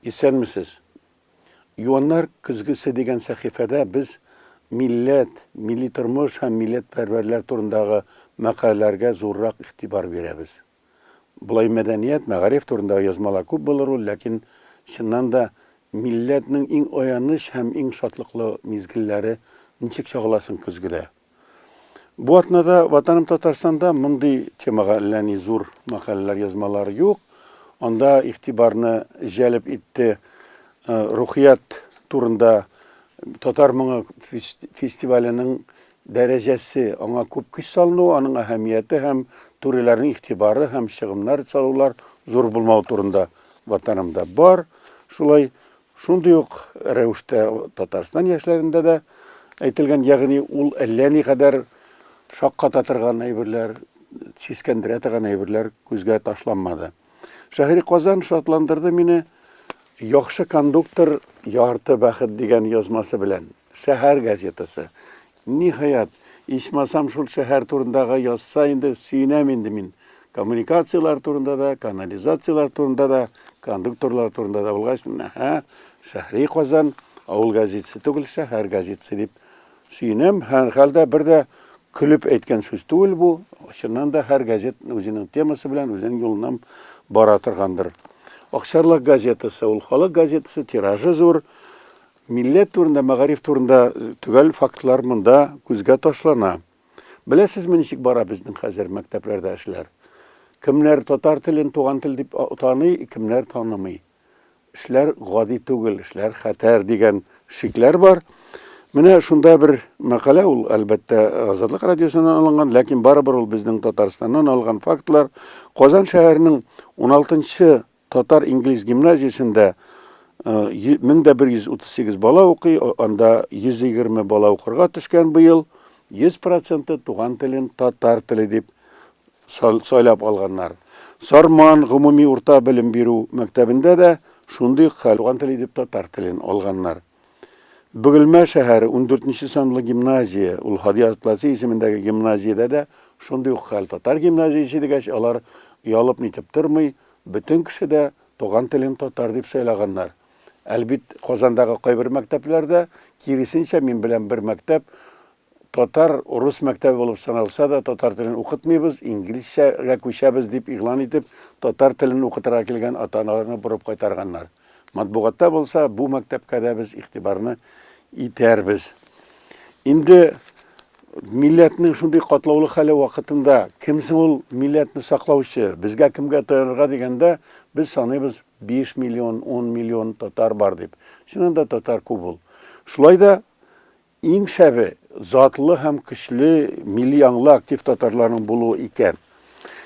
Исәнмесез. Юаннар көзгесе дигән сәхифәдә без милләт, милли тормыш һәм милләтпәрвәрләр турындагы мәкаләләргә зуррак игътибар бирәбез. Болай мәдәният, мәгариф турындагы язмалар күп булыр ул, ләкин чыннан да милләтнең иң аяныч һәм иң шатлыклы мизгелләре ничек чагыла соң көзгедә? Бу атнада Ватаным Татарстанда мондый темага әллә ни зур мәкаләләр, язмалар юк. Анда игътибарны җәлеп итте рухият турында Татар моңы фестиваленең дәрәҗәсе, аңа күп көч салыну, аның әһәмияте һәм түрәләрнең игътибары һәм чыгымнар салулар зур булмау турында Ватанымда бар. Шулай шундый ук рәвештә Татарстан яшьләрендә дә әйтелгән, ягъни ул әллә никадәр шакката торган әйберләр, сискәндерә торган әйберләр күзгә ташланмады. Шәһри Казан шатландырды мине Яхшы кондуктор ярты бәхет дигән язмасы белән. Шәһәр газетасы. Ниһаять, ичмасам шул шәһәр турындагы язса инде сөенәм инде мин. Коммуникацияләр турында да, канализацияләр турында да, кондукторлар турында да булгач, әһә, Шәһри Казан авыл газетасы түгел, шәһәр газетасы дип Сөенәм, һәрхәлдә бер дә көлеп әйткән сүз түгел бу. Чыннан да һәр газет үзенең темасы белән, үзенең юлыннан бара торгандыр. Акчарлак газетасы, ул халык газетасы, тиражы зур. Милләт турында, мәгариф турында төгәл фактлар монда күзгә ташлана. Беләсезме, ничек бара безнең хәзер мәктәпләрдә эшләр? Кемнәр татар телен туган тел дип таный, кемнәр танымый. Эшләр гади түгел, эшләр хәтәр дигән шикләр бар. Менә шунда бер мәкалә, ул, әлбәттә, Азатлык радиосыннан алынган, ләкин барыбер ул безнең Татарстаннан алган фактлар. Казан шәһәренең 16-нчы татар-инглиз гимназиясендә 1138 бала укый, анда 120 бала укырга төшкән быел, 100 проценты туган телен татар теле дип сайлап алганнар. Сарман гомуми урта белем бирү мәктәбендә дә шундый ук хәл, туган тел итеп татар телен алганнар. Бөгелмә шәһәре 14 санлы гимназия, ул Һади Атласи исемендәге гимназиядә дә шундый ук хәл. Татар гимназиясе дигәч, алар оялып нитеп тормый, бөтен кеше дә туган телен татар дип сайлаганнар. Әлбит, Казандагы кайбер мәктәпләрдә, киресенчә, мин белән бер мәктәп Татар рус мәктәбе булып саналса да, татар телен укытмыйбыз, инглизчәгә күчәбез дип игълан итеп, татар телен укытырга килгән ата-аналарны борып кайтарганнар. Матбугатта булса, бу мәктәпкә дә без игътибарны итәрбез. Инде милләтнең шундый катлаулы хәле вакытында кем соң ул милләтне саклаучы, безгә кемгә таянырга дигәндә, без саныйбыз 5 миллион, 10 миллион татар бар дип. Чыннан да татар күп ул. Шулай да Иң шәбе, затлы һәм көчле милли аңлы актив татарларның булуы икән.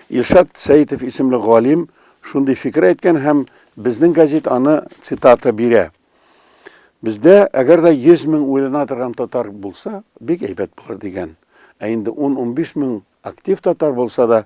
Илшат Сәитов исемле галим шундый фикер әйткән һәм безнең гәзит аны цитата бирә. Бездә, әгәр дә 100 мең уйлана торган татар булса, бик әйбәт булыр дигән. Ә инде 10-15 мең актив татар булса да,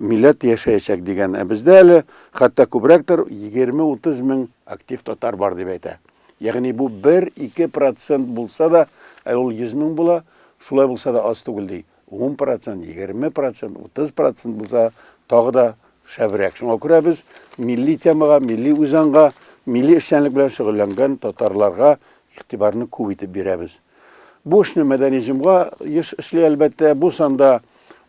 милләт яшәячәк дигән. Ә бездә әле хәтта күбрәктер, 20-30 мең актив татар бар дип әйтә. Ягъни бу 1-2 процент булса да, ә ул 100 мең була, шулай булса да аз түгел ди. 10 процент, 20 процент, 30 процент булса тагы да шәбрәк. Шуңа күрә без милли темага, милли үзаңга, милли эшчәнлек белән шөгыльләнгән татарларга игътибарны күп итеп бирәбез. Бу эшне Мәдәни җомга еш эшли, әлбәттә. Бу санда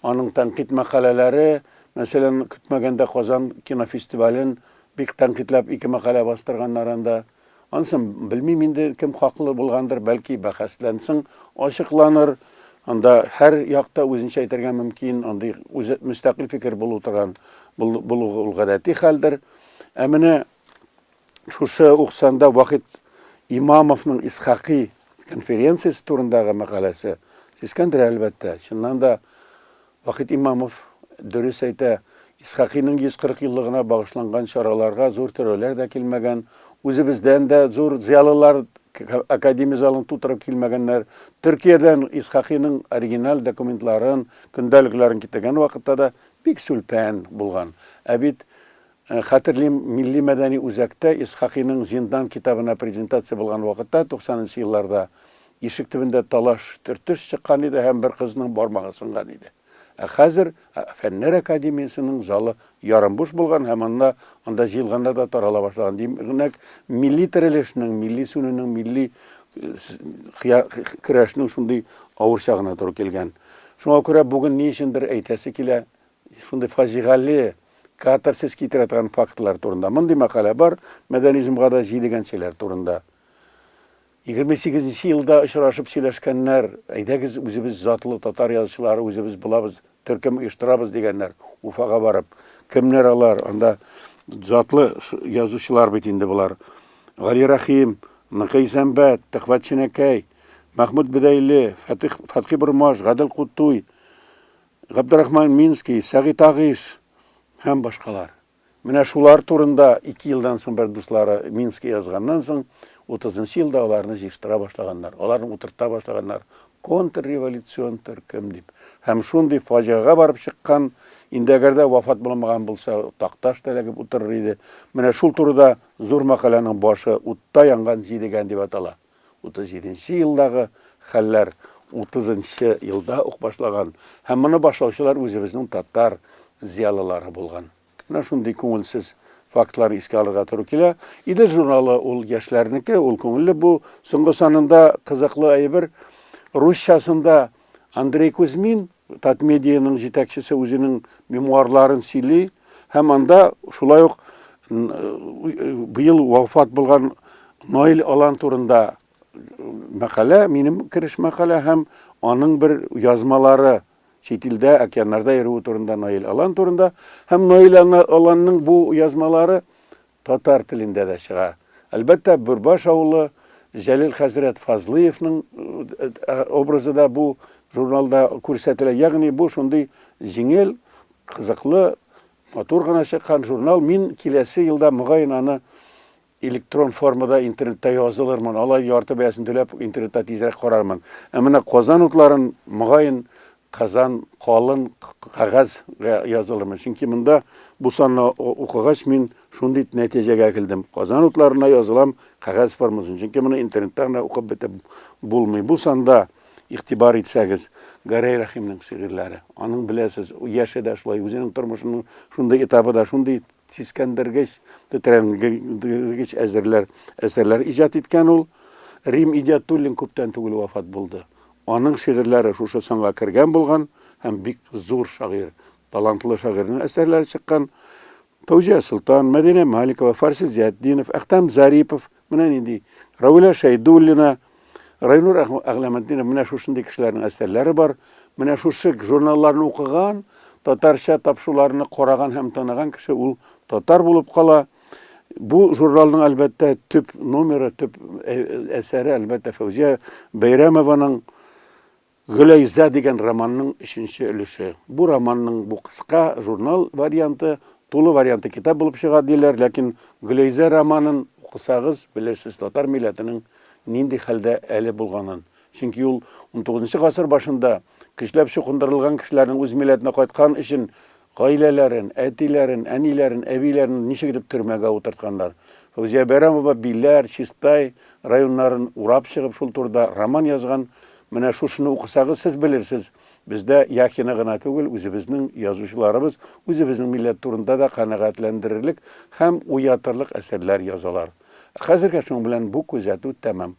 аның тәнкыйть мәкаләләре, мәсәлән, көтмәгәндә Казан кинофестивален бик тәнкыйтьләп ике мәкалә бастырганнар анда. Ансын белмим инде, кем хаклы булгандыр, бәлки бәхәсләнсең, ачыкланыр. Анда һәр якта үзенчә әйтергә мөмкин, андый үзе мөстәкыйль фикер булу торган булу ул гадәти хәлдер. Ә менә шушы ук санда Вахит Имамовның Исхакый конференциясе турындагы мәкаләсе сискәндерә, әлбәттә. Чыннан да Вахит Имамов дөрес әйтә, Исхакыйның 140 еллыгына багышланган чараларга зур түрәләр дә килмәгән, үзебездән дә зур зыялылар академия залын тутырып килмәгәннәр. Төркиядән Исхакыйның оригиналь документларын, көндәлекләрен китергән вакытта да бик сүлпән булган. Ә бит Хәтерлим, Милли-мәдәни үзәктә Исхакыйның Зиндан китабына презентация булган вакытта, 90 нчы елларда, ишек төбендә талаш, төртеш чыккан иде һәм бер кызның бармагы сынган иде. Ә хәзер Фәннәр академиясенең залы ярым буш булган һәм анда анда җыелганнар да тарала башлаган. Димәк, милли терелешнең, милли сүнүнең, милли көрәшнең шундый авыр чагына туры килгән. Шуңа күрә бүген ни өчендер әйтәсе килә, шундый фаҗигале, катарсис китерә торган фактлар турында. Мондый мәкалә бар, Мәдәни җомгада җидегәнчеләр турында. 28 нче елда очрашып сөйләшкәннәр, әйдәгез, үзебез затлы татар язучылары үзебез булабыз, төркем оештырабыз дигәннәр, Уфага барып. Кемнәр алар? Анда затлы язучылар бит инде болар. Гали Рәхим, Ныкый Исәнбәт, Төхвәт Ченәкәй, Мәхмүт Бөдәйле, Фатих, Фатхи Бормаш, Гадел Кутуй, Габдрахман Минский, Сәгыйть Агыйш һәм башкалар. Менә шулар турында ике елдан соң бер дуслары Минский язганнан соң, утызынчы елда аларны җыештыра башлаганнар, аларны утырта башлаганнар, контрреволюцион төркем дип. Һәм шундый фаҗигагә барып чыккан, инде әгәр дә вафат булмаган булса, Такташ та эләгеп утырыр иде. Менә шул турыда зур мәкаләнең башы Утта янган җидегән дип атала. 37 нче елдагы хәлләр 30 нчы елда ук башлаган һәм моны башлаучылар үзебезнең татар зыялылары булган. Менә шундый күңелсез фактлар искә алырга туры килә. Идел журналы ул яшьләрнеке, ул күңелле. Бу соңгы санында кызыклы әйбер. Русчасында Андрей Кузьмин, Татмедианың җитәкчесе, үзенең мемуарларын сөйли һәм анда шулай ук быел вафат булган Наил Алан турында мәкалә, минем кереш мәкалә һәм аның бер язмалары чит илдә, океаннарда йөрүе турында Наил Алан турында һәм Наил Аланның бу язмалары татар телендә дә чыга. Әлбәттә, Бөрбаш авылы, Җәлил хәзрәт Фазлыевның образы да бу журналда күрсәтелә. Ягъни бу шундый җиңел, кызыклы, матур гына чыккан журнал. Мин киләсе елда мөгаен аны электрон формада интернетта язылырмын. Алай ярты бәясен түләп интернетта тизрәк карармын. Ә менә Казан утларын мөгаен Казан калын кәгазьгә язылырмын. Чөнки монда бу санны укыгач мин шундый нәтиҗәгә килдем. Казан утларына язылам кәгазь формасын. Чөнки моны интернетта гына укып бетеп булмый. Бу санда игътибар итсәгез, Гәрәй Рәхимнең шигырьләре. Аның беләсез, яше дә шулай, үзенең тормышының шундый этабы да шундый сискәндергеч, тетрәндергеч әзерләр, әсәрләр иҗат иткән ул. Рим Идиатуллин күптән түгел вафат булды. Аның шигырьләре шушы санга кергән булган һәм бик зур шагыйрь, талантлы шагыйрьнең әсәрләре чыккан. Фәүзия Солтан, Мәдинә Маликова, Фарси Зиятдинов, Әхтәм Зарипов, менә нинди, Равилә Шәйдуллина, Райнур Әгъләметдинов, менә шушындый кешеләрнең әсәрләре бар. Менә шушы журналларны укыган, татарча тапшыруларны караган һәм тыңлаган кеше ул татар булып кала. Бу журналның, әлбәттә, төп номеры, төп әсәре, әлбәттә, Фәүзия Бәйрәмованың Гөләйзә дигән романның өченче өлеше. Бу романның бу кыска журнал варианты, тулы варианты китап булып чыга диләр, ләкин Гөләйзә романын укысагыз, белерсез татар милләтенең нинди хәлдә әле булганын. Чөнки ул унтугызынчы гасыр башында көчләп чукындырылган кешеләрнең үз милләтенә кайткан өчен гаиләләрен, әтиләрен, әниләрен, әбиләрен ничек итеп төрмәгә утыртканнар. Фәүзия Бәйрәмова Биләр, Чистай районнарын урап чыгып шул турыда роман язган. Менә шушыны укысагыз, сез белерсез, бездә Яхина гына түгел, үзебезнең язучыларыбыз үзебезнең милләт турында да канәгатьләндерерлек һәм уятырлык әсәрләр язалар. Хәзергә шуның белән бу күзәтү тәмам.